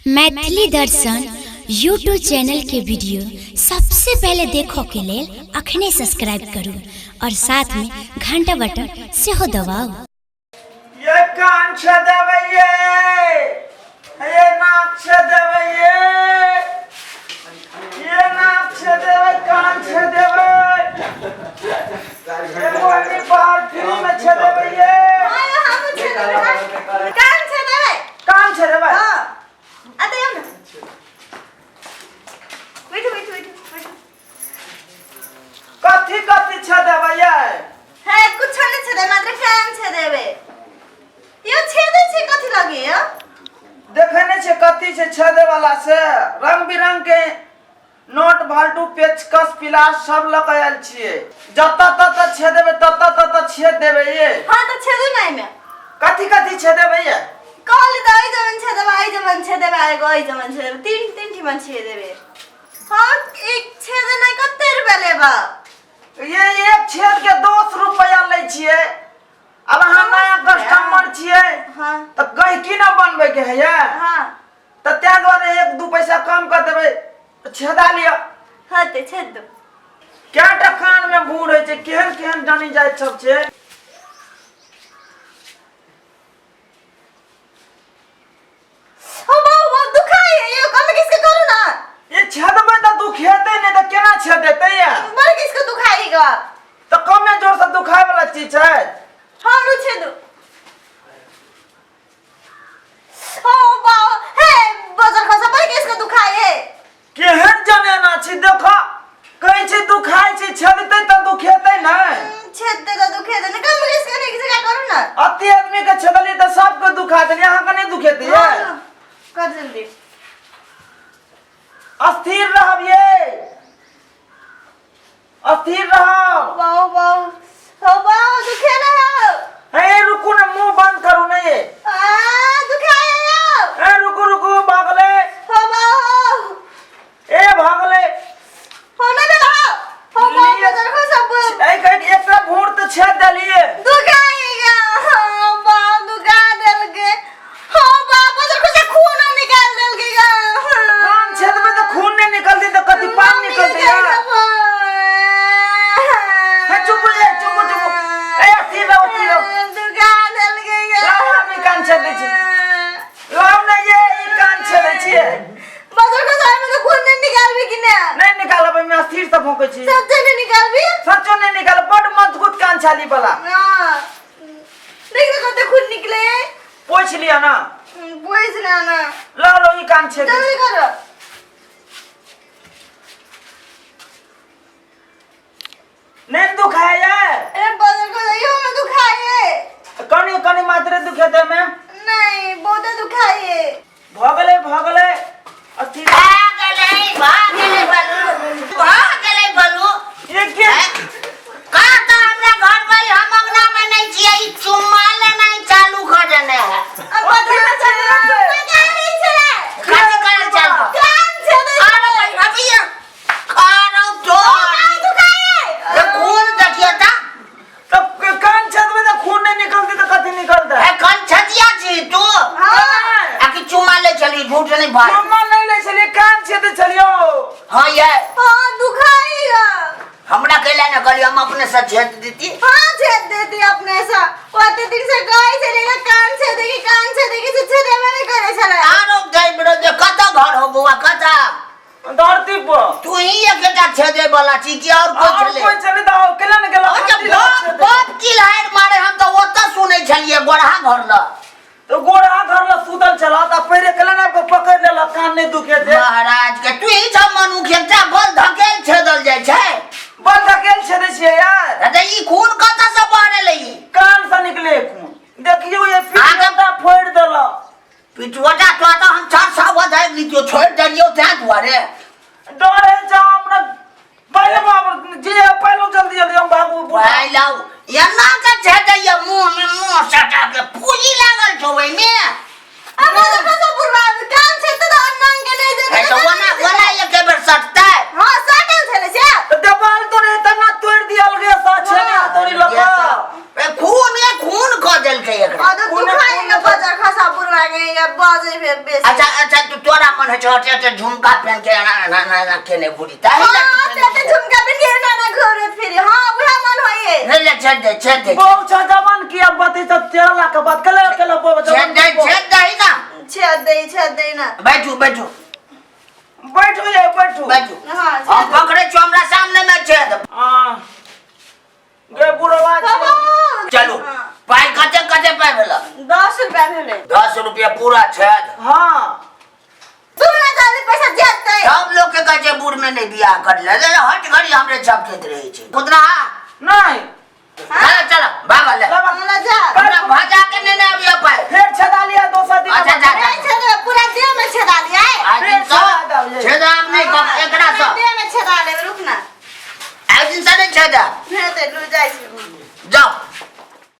मैथिली दर्शन YouTube channel के video सबसे पहले देखो के लेल अखने सब्सक्राइब करू और साथ में घंटा बटन सेहो दबाउ। ये कान छे देबै ये, ये नाक छे देबै ये, ये नाक छे देबै, कान छे देबै, ये मोहनी बाल फ्री में छे देबै ये। कान छे देबै। कान छे देबै। हाँ, आते आउ ने, बैठू बैठू बैठू बैठू। कथी कथी छे देबै ये? हे, कुछ नहीं छे दे, मात्र कान छे देबै। यो छेदै छै कथी लगे यो? देखे नहीं छे कथी छे छेदे वाला से? रंग बिरंग के नोट, भाल्टू, पेचकस, पिलास सब लऽ के आयल छियै। जतऽ ततऽ छेदेबै ततऽ ततऽ छेद देबै ये। हाँ, तो छेदू ना एमे। कथी कथी छेदेबै ये? कहली तऽ एहि जमन छेदेबै, एहि जमन छेदेबै, एगो एहि जमन छेदेबै, तीन तीन ठिमन छेदेबै। हाँ, एक छेदे नहीं कते रुपया लेबा? ये एक छेद के 10 रुपया लै छियै। अब अहाँ नया कस्टमर छियै। तऽ गहिकी न बनबै के है ये। तऽ ताहि दुआरे एक दू पैसा कम कऽ देबै, छेदा लिअ। हाँ, तऽ छेद दो। कएटा कान में भूर होइ छै, केहन केहन जानी जाइत सब छै। हो बाबू बाबू, दुखाइ है यो, कम किसके करू ना। ये छेदबै तऽ दुखेतै नहि तऽ केना छेदेतै ये? बड़ किसके दुखाएगा। तऽ कमे जोर से दुखाय वाला चीज छै। हाँ, रू छेदू। ओ बाबू, हे बजर खसा, बड़ किसके दुखाइ है। केहन जनेना छी, देख, कहै छै दुखाय छै, छेदतै तऽ दुखेतै नहि। छेदते तऽ दुखेतै ने, कम किसके नहीं किसके करू ना। अति आदमी के छेदलियै तऽ सबके दुखा देलियै, अहाँके नहि दुखेतै ये? हाँ, कर जल्दी। अस्थिर रहब ये, अस्थिर रहब। बाबू बाबू, हो बाबू, दुखे ना हो। हे, रुकू ने, मुंह बंद करू ने ये। आ दुखाए यो। हे, रुकू रुकू, भागले। हो बाबू। ए, भागले। हो ना बेला, हो हो बाबू। लिए। बजर खसा सब। ए, कह एकटा भूर तऽ छेद देलियै। दुखाएगा। हाँ बाबू, दुखा देलके। हो बाबू, बजर खसा, खून निकाल देलके गा। कान छेदबै तऽ खून नहि निकलतै तऽ कथी पान निकलतै यार? हे, चुप हो जा, चुप चुप। ए, अस्थिर रहो, अस्थिर रहो। दुखा देलके गा। लाउ, हम ई कान छेदै छी। लाउ ने ये, ई कान छेदै छियै। बजर खसा में तो खून नहीं निकालबी कि ना? नहि निकालब, एहिमे अस्थिर से भोंकै छी। सच्चे नहीं निकालबी? सचो नहि निकालब, बड मजबूत कान छाली वाला। हाँ, देख तो कते खून निकले। पोछि लिअ ना। पोछ लेना। लाउ लाउ, ई कान छेद। जल्दी करो। नहि दुखाय ये? ए, बजर खसा, यो में दुखाए। कनि कनि मात्रे दुखेतै एहिमे। नहीं, बहुत दुखाए। भऽ गेलै, भऽ गेलै, अस्थिर। भऽ गेलै, भऽ गेलै बलू, भऽ गेलै बलू। ये के? कह तऽ हमरा घर वाली, हम अंगना में नहीं छियै, ई चुम्मा लेनाइ चालू कर देने है। अब बजर खसा नहीं चले। कथी करल चालू? कान छेदै। अरे भाई, अभी ये खाना तो दुखाए। ये खून देखिए ता। तब कान छेदबै तऽ खून नहि निकलतै तऽ कथी निकलतै? ए, कन छतिया छी तू? हाँ। आ कि चुम्मा ले चली? झूठ नहीं भाई। चुम्मा नहि लै छलियै, कान छेदै छलियौ। हाँ ये। हाँ, दुखाएगा। हमरा कैला ना कहली, हम अपने से छेद देती। हाँ, छेद देती अपने से। ओते दिन से कहै छलै कान छेदेगी, कान छेदेगी, से छेदेबे नहि करै छलै। आरो गई बड़ो जे, कतऽ घर हो बौआ, कतऽ? धरती पर। तू ही एकेटा छेदे वाला छी कि और कोई और छलै? कोई छलै तऽ और केना ने गेल? ओ जे बाप बाप चिल्हारि मारे, हम तऽ ओतऽ सुनै छलियै गोरहा घर लग। तो गोरा घर लग सुतल छला तऽ पहिले केना ने आबि कऽ पकड़ि लेलक, कान नहि दुखे दे। महाराज के, तू ही छ मनुख, एकटा बल धकेल छेदल जाइ छै। बल धकेल छेदै छियै यार। तऽ ई खून कतऽ से बहरेलै ई? कान से निकले खून, देखियौ ये। आगे- पीठा फोड़ि देलक। पिटुआटा तो तऽ हम चार साल बधाई लितियो, छोड़ि देलियौ ताहि दुआरे। डर है जा हमरा पहिले बाबू जे पहिले, जल्दी जल्दी हम भागू। भाइ लाउ, एना के छेदैया, मुँह में मुँह सटा के पूजी लागल छौ ओहिमे। अब बजर खसा बुढ़वा कान छेदते तऽ अन्नांग के नहि हे जेतै। तऽ ओना ओना एके बेर सटतै। हाँ, सटल छलै से। तऽ देवाल तोड़े तना तोड़ि दियल गेल सा छेने हथौड़ी लऽ कऽ। ए, खून ए, खून कऽ देलकै एकरा। हाँ, तो खून- दुखाएगा बजर खसा बुढ़वा के, बजे फेर बेसी। अच्छा अच्छा। तू तोरा मन होइ छौ अटे अटे झुमका पेन के एना एना एना एना केने घुरी ताहि हाँ, लए तू से ते झुमका बिन के ना ना घूरत फिरी। हाँ, उहे मन होइए। नहि ले छेद दे छेद दे बहु छ जवान की अब बती तो 13 लाख के बात केले केले बहु छेद दे छेद दही ना छेद दे ना। बैठू बैठू बैठू ये बैठू बैठू हाँ, हम छेद। पकड़े छौ हमरा सामने में छेद आ गे बुढ़वा छै। बाबा। चलू हाँ। पाइ कते कते पाइ भेल 10 रुपया भेलै। 10 रुपया पूरा छेद हाँ तू ना जल्दी पैसा जेतै। सब लोग के कहै छै बूढ़ में नहीं बियाह कर ले ले, हट घड़ी हमरे चपकेत रहै छै कुदरा नहीं चल चल भागल ले बाबा, हमरा जा। हमरा भजा के नेने अबियो पाइ फेर छेदा लिया दोसर दिन अच्छा, जा, जा। नहीं छेद, पूरा देह में छेदा लिया। आज दिन से छेदा हम नहीं कम एकरा पूरा से देह में छेदा लेबै, रुक ना। आज दिन से नहीं छेदा नहि तऽ लू जाइ छी।